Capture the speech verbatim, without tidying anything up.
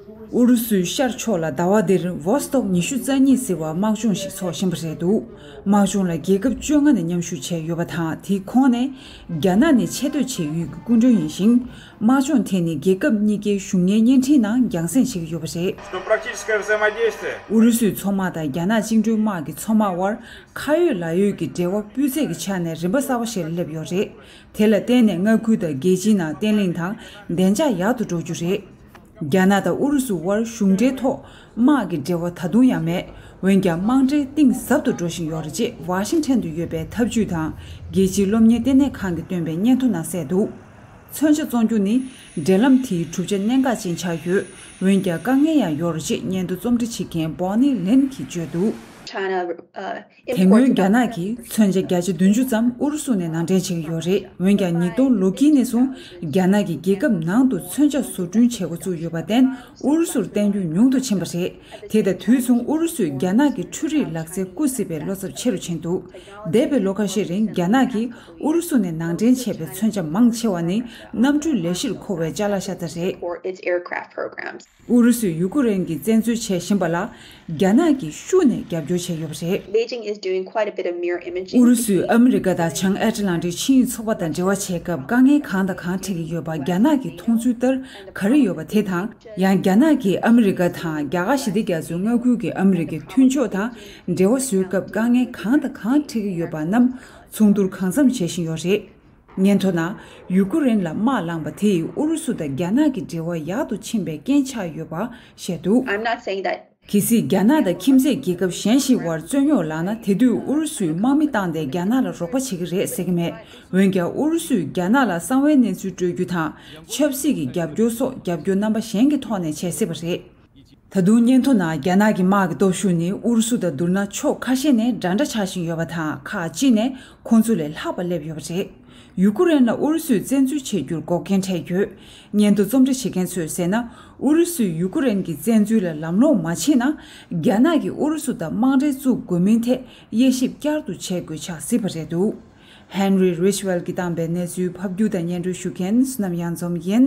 ཨུ་རུ་སུའི་ཤར་ཕྱོགས་ལ་ཟླ་བ་འདིར་ཝོ་སི་ཏོག་ཉི་ཤུ་རྩ་གཉིས་ཟེར་བ་དམག་སྦྱོང་ཞིག་ཚོགས་བཞིན་པ་རེད་འདུག། དམག་སྦྱོང་ལ་རྒྱལ་ཁབ་བཅོ་ལྔ་ནས་མཉམ་ཞུགས་བྱས་ཡོད་པ་དང་། དེའི་ཁོངས་ནས་རྒྱ་ནག་ནི་ཆེ་བསྟོད་བྱེད་ཡུལ་གྱི་སྐུ་མགྲོན་ཡིན་ཞིང་། དམག་སྦྱོང་དེ་ནི་རྒྱལ་ཁབ་གཉིས་ཀའི་གཞུང་གཉེར་བརྙན་འཕྲིན་ནང་རྒྱང་སྲིང་བྱེད་ཀྱི་ཡོད་པ་རེད། Что практическое взаимодействие. ཨུ་རུ་སུའི་མཚོ་དམག་དང་རྒྱ་ནག་བཅིངས་འགྲོལ་དམག་གི་མཚོ་དམག་དབར་ཁ་ཡོད་ལག་ཡོད་ཀྱི་འབྲེལ་བ་སྤུས་ཚད་ཀྱི་ཆ་ནས་རིམ་པ་གསར་པ་ཞིག་ལ་སླེབས་ཡོད་རེད། དེ་ལ་བརྟེན་ནས་མངའ་ཁུལ་དང་རྒྱལ་སྤྱིའི་ནང་བརྟན་ལྷིང་དང་བདེ་འཇགས་ཡག་ཏུ་འགྲོ་རྒྱུ་རེད། རྒྱ་ནག་དང་ཨུ་རུ་སུ་དབར་གཞུང་འབྲེལ་ཐོག་དམག་གི་འབྲེལ་བ་ད་དུང་ཡང་མེད། འོན་ཀྱང་དམག་འབྲེལ་གཏིང་ཟབ་ཏུ་འགྲོ་བཞིན་ཡོད་རེད་ཅེས་ཝ་ཤིང་ཊོན་དུ་ཡོད་པའི་འཐབ་ཇུས་དང་རྒྱལ་སྤྱིའི་སློབ་གཉེར་ལྟེ་གནས་ཁང་གིས་བཏོན་པའི་སྙན་ཐོ་ནང་གསལ་འདུག། མཚོན་ཆ་བཙོང་རྒྱུ་ནི་འབྲེལ་ལམ་དེའི་གྲུབ་ཆ་གནད་འགག་ཅན་ཆགས་ཡོད། འོན་ཀྱང་དཀའ་ངལ་ཡང་ཡོད་རེད་ཅེས་སྙན་ཐོ་རྩོམ་སྒྲིག་བྱེད་མཁན་Bonnie Lin གྱིས་བརྗོད་འདུག། China, uh, དེ་སྔོན་རྒྱ་ནག་གིས་མཚོན་ཆ་བརྒྱ་ཆ་བདུན་ཅུ་ཙམ་ཨུ་རུ་སུ་ནས་ནང་འདྲེན་བྱེད་ཀྱི་ཡོད་རེད། འོན་ཀྱང་ཉིས་སྟོང་ལོ་དཀྱིལ་ནས་བཟུང་རྒྱ་ནག་གིས་རྒྱལ་ཁབ་ནང་དུ་མཚོན་ཆ་བཟོ་སྐྲུན་བྱེད་འགོ་བཙུགས་ཡོད་པར་བརྟེན། ཨུ་རུ་སུར་བརྟེན་རྒྱུ་ཉུང་དུ་ཕྱིན་པ་རེད། དེ་དང་དུས་མཚུངས་ཨུ་རུ་སུས་རྒྱ་ནག་གི་འཕྲུལ་རིག་ལག་རྩལ་རྐུ་སྲིད་པའི་བློ་འཚབ་ཆེ་རུ་ཕྱིན་འདུག། འདས་པའི་ལོ་ཁ་ཤས་རིང་རྒྱ་ནག་གིས་ཨུ་རུ་སུ་ནས་ནང་འདྲེན་བྱས་པའི་མཚོན་ཆ་མང་ཆེ་བ་ནི་གནམ་གྲུའི་ལས་གཞིར་མཁོ་བའི་ཅ་ལག་ཤ་སྟག་རེད། Or its aircraft programs. ཨུ་རུ་སུས་ཡུ་ཀེ་རེན་གྱི་བཙན་འཛུལ་བྱེད་བཞིན་པ་ལ་རྒྱ་ནག་གིས་ཤུགས་ནས་རྒྱབ་སྐྱོར་བྱས་ཡོད་པ་རེད། Beijing is doing quite a bit of mirror imaging. ཨུ་རུ་སུས་ཨ་མི་རི་ཀ་དང་བྱང་ཨེ་ཊ་ལན་ཊིག་ཆིངས་ཡིག་ཚོགས་པ་དང་འབྲེལ་བ་བྱེད་སྐབས་དཀའ་ངལ་གང་དང་གང་འཕྲད་ཀྱི་ཡོད་པ་རྒྱ་ནག་གི་མཐོང་ཚུལ་ལྟར་ག་རེ་ཡོད་པ་དེ་དང་། ཡང་རྒྱ་ནག་གིས་ཨ་མི་རི་ཀ་དང་རྒྱ་གར་ཞི་བདེ་རྒྱ་མཚོའི་མངའ་ཁུལ་གྱི་ཨ་མི་རི་ཀའི་མཐུན་ཕྱོགས་དང་འབྲེལ་བ་བཟོའི་སྐབས་དཀའ་ངལ་གང་དང་གང་འཕྲད་ཀྱི་ཡོད་པ་རྣམས་མཚུངས་བསྡུར་གང་འཚམ་བྱེད་བཞིན་ཡོད་རེད། སྙན་ཐོ་ནང་ཡུ་ཀེ་རེན་ལ་དམག་ལངས་པ་དེས་ཨུ་རུ་སུ་དང་རྒྱ་ནག་གི་འབྲེལ་བ་ཡག་ཏུ་ཕྱིན་པའི་རྐྱེན་ཆགས་ཡོད་པ་བཤད་འདུག། I'm not saying that. གལ་སྲིད་རྒྱ་ནག་དང་ཁྱིམ་མཚེས་རྒྱལ་ཁབ་གཞན་ཞིག་དབར་རྩོད་རྙོག་ལངས་ན། དེ་དུས་ཨུ་རུ་སུས་དམག་མི་བཏང་སྟེ་རྒྱ་ནག་ལ་རོགས་པ་བྱེད་ཀྱི་རེད་ཟེར་གྱི་མེད། འོན་ཀྱང་ཨུ་རུ་སུས་རྒྱ་ནག་ལ་གསང་བའི་གནས་ཚུལ་སྤྲོད་རྒྱུ་དང་། ཆབ་སྲིད་ཀྱི་རྒྱབ་སྐྱོར་སོགས་རྒྱབ་སྐྱོར་རྣམ་པ་གཞན་གྱི་ཐོག་ནས་བྱེད་སྲིད་པ་རེད། ད་དུང་སྙན་ཐོ་ནང་རྒྱ་ནག་གི་དམག་གི་སྟོབས་ཤུགས་ནི་ཨུ་རུ་སུ་དང་བསྡུར་ན་ཕྱོགས་ཁ་ཤས་ནས་འདྲ་འདྲ་ཆགས་བཞིན་ཡོད་པ་དང་། ཁག་ཅིག་ནས་ཁོང་ཚོ་ལས་ལྷག་པ་སླེབས་ཡོད་པ་རེད། ཡུ་ཀེ་རེན་ལ་ཨུ་རུ་སུས་བཙན་འཛུལ་བྱེད་རྒྱུར་འགོག་རྐྱེན་འཕྲད་ཡོད། སྙན་ཐོ་རྩོམ་སྒྲིག་བྱེད་མཁན་ཚོས་ཟེར་ན། ཨུ་རུ་སུས་ཡུ་ཀེ་རེན་གྱི་བཙན་འཛུལ་ལ་ལམ་ལྷོང་མ་ཕྱིན་ན། རྒྱ་ནག་གིས་ཨུ་རུ་སུ་དང་དམག་འབྲེལ་བཙུགས་དགོས་མིན་ཐད་དབྱེ་ཞིབ་བསྐྱར་དུ་བྱེད་དགོས་ཆགས་སྲིད་པ་རེད་འདུག། Henry Ridgwell གྱིས་བཏང་པའི་གནས་ཚུལ་ཕབ་སྒྱུར་དང་སྙན་སྒྲོན་ཞུ་མཁན་བསོད་ནམས་གཡང་འཛོམས་ཡིན།